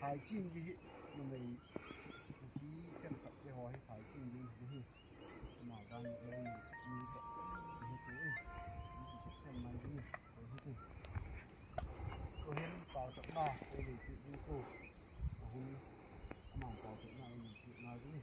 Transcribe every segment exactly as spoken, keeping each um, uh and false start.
Phaici ding hi, numei nupi khenkhatte haw hi phaici ding hi. Amau dan lo ni tawh hi tu in, hi tu sep khen mai ding hi. Ko hi tu, ko hin pauchapna ko lei tu ding ko, a hun amau pauchapna ko lei tu mai ding hi.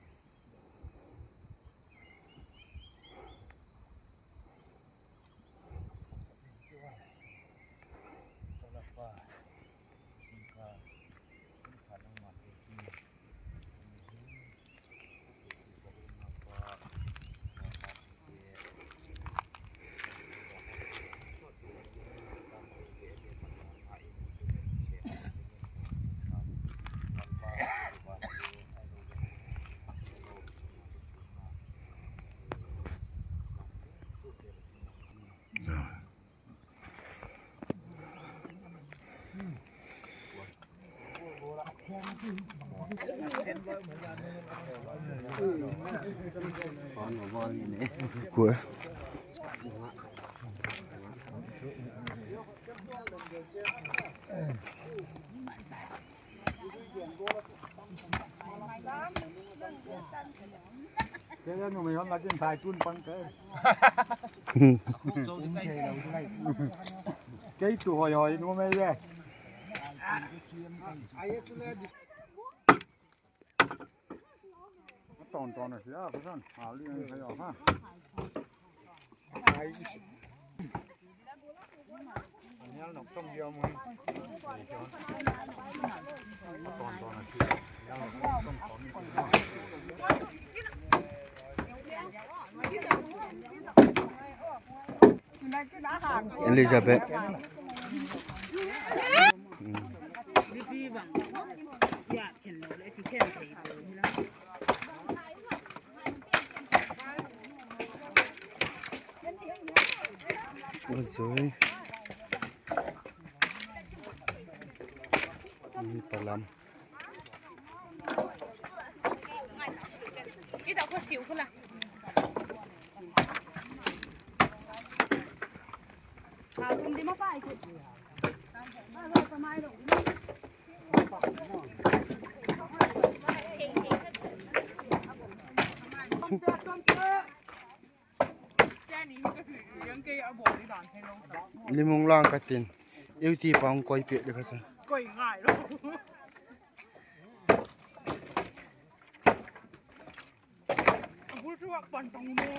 Kei tu hoi hoi numei ve. Ton ton a sia, ko san. A li ni ka yo ha. Elizabeth. Oi zoi. Ni palam. Limung lang ka tin. Euti pang koi pek de ka sa. Koi ngai lo. Bul tuak pan tang mo.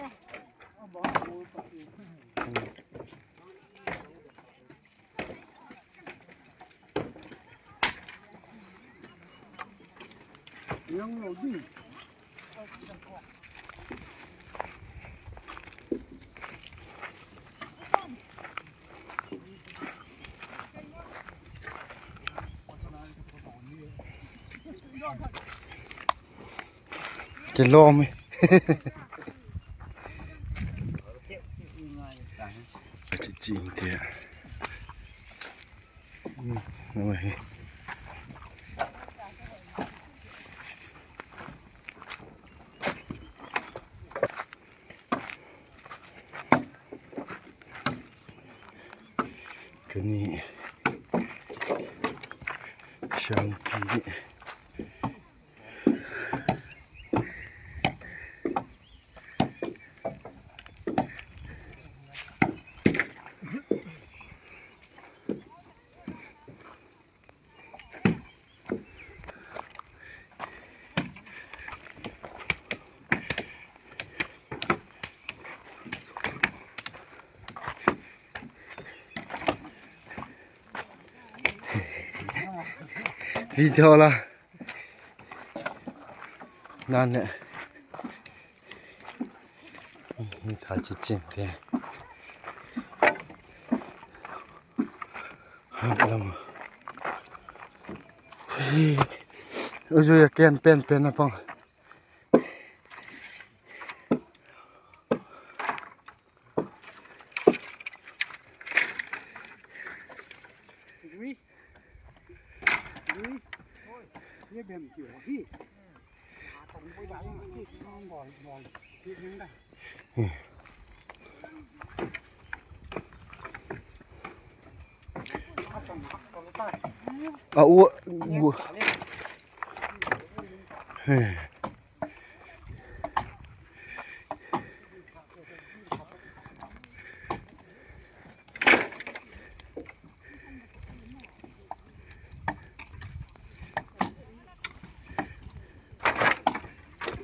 Kilawm hi. A cicing te. Kani sangpi. Video la. Nan ne. Ni thai ci cing te. Hak lam. Ui, ui, a ken pen pen a pang. A u, u.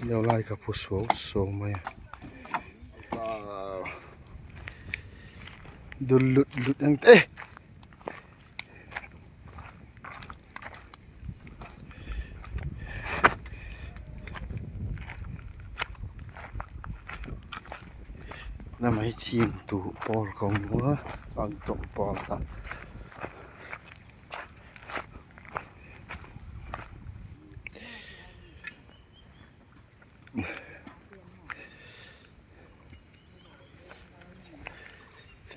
Neu lai ka phu suau suau mai. Dul lut lut ang te. Na mai thim tu pawl kong mua, ang tong pawl ta.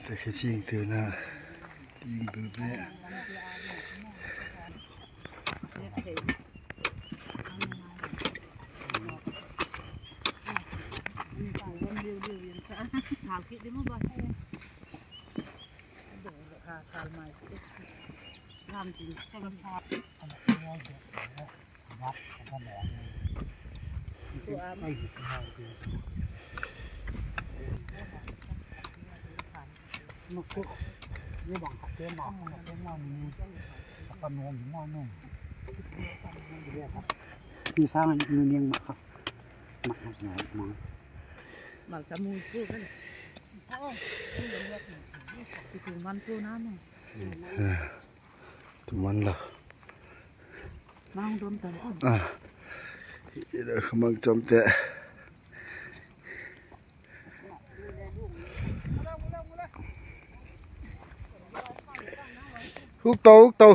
Tua khi thing tu na, thing tu te. Tuman lo. Ah, ila khamang chom te. Huk to, huk to.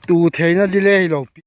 Tu theina dile hi lo.